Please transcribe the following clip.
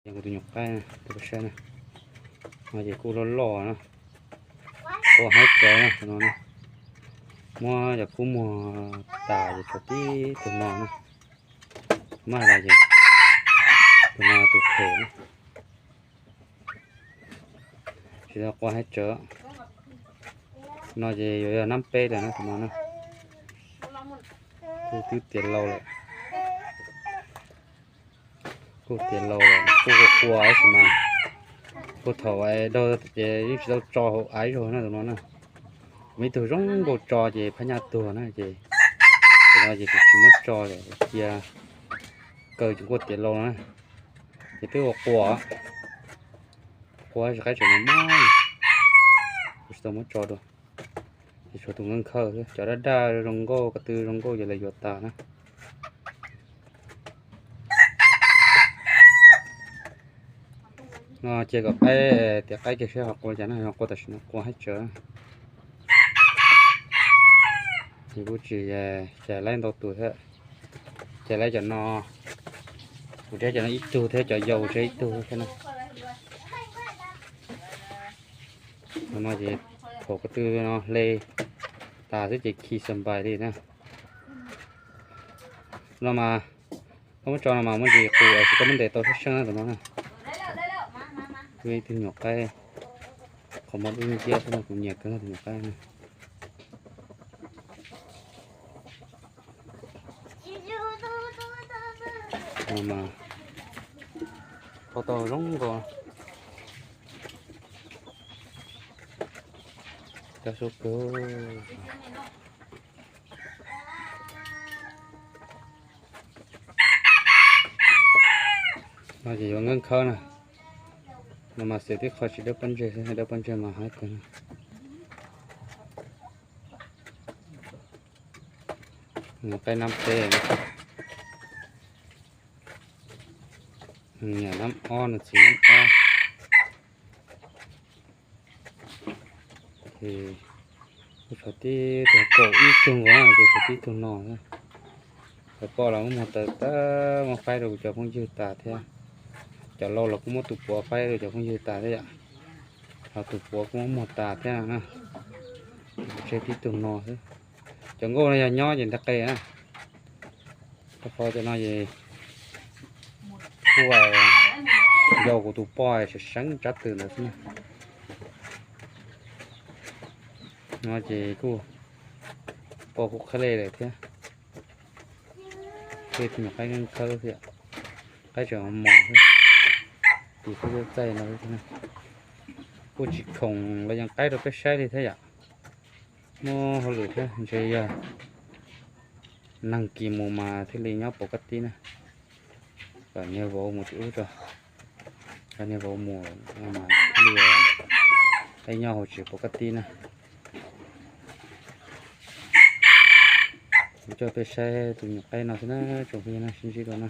Kuv tus nyuam qaib, tus saib na, no ces kuj loj loj na, qua haib tsawv na tus no na. Muab cov kub muag tas ces tshuav tib tug no na. Maj las ces tus no tus phem na. Tsis tau qua haib tsawv. No ces yuav yog nab peb lawm na tus no na. Kuj twb tiav laus lawm. Kuj tiav laus lawm, kuj qua qua tab sis mas puag thaum daug ces yeej tsis tau tso hauv av ib zaug na tus no na. Muaj ib tug zoo nkauj tso ces phab nyaj tuag na ces tus no ces kuv tsis muab tso lawm, cia kaw ces kuj tiav laus na. Ces twb ua qua, qua tab sis qaib tseem mob, kuv tsis tau muab tso dua. Ces tshuav tus nkeeb khawb xwb, cov daj daj zoo nkauj ko tw zoo nkauj ces lawv yuav tas na. No cia kom qaib, tias qaib kiag seb ho qua cas na, ho qua tam sim no qua haib tsawv. Ces kuj tsis cais laib ntau tus thiab, cais laib cov no, kuv tseb cov no ib tug thiab cov yau tseb ib tug thiab na. No ces thaum ko tw no hle tas xwb ces khi xas npais li na. No mas koj muab tso no mas muaj ntsis qus es koj muab ntes tau sab seej na tus no na. Ib tug nyuam qaib qhov muag dub nciab xwb no kuv nyiam kawg tus nyuam qaib na. Mas pab tau zoo nkaus. Cab sub kawg. No ces yuav nkeeb khawb na. No mas xiam tib qho tsis dawb pob ntseg xwb, dawb pob ntseg mas haib kawg na. Qaib nab peb, nyiam nab ob, nws txiv nab ob. Ces kuj tshuav tib tug, kaum ib tug nkaus na ces tshuav tib tug no. Cov poj los muab muag tas tas, muab faib rau kuv cov phooj ywg tas thiab. Cov laus los kuj muab tus puav faib rau cov phooj ywg tas thiab yom. Ho tus puav kuj muab muag tas thiab na. Tseg tib tug no xwb. Cov nkauj no yog nyob ces ntawd qe na. Rau qhov cov no es kuj yau kuv tus poj seev seev tsab tw ntawd xwb na. No ces kuj poj kuj qhab lej lawm thiab. Tej tus nyuam qaib nkeeb khawb thiab, qaib tseem mos xwb, tus kuj txaij txaij no xwb. Kuj tsis khoom los yees qaib rau peb saib li thiab yom. Muaj hauj lwm thiab ntshe yog neeg kis mus mas thiaj li nyob pov kaj tib na. Kom niag vauv mus tim ub tso, kom niag vauv mus mas thiaj li nyob hauv tsev pov kaj tib na. Kuv coj peb saib tus nyuam qaib no xwb na, tsoom phooj ywg na, sib ntsib dua na.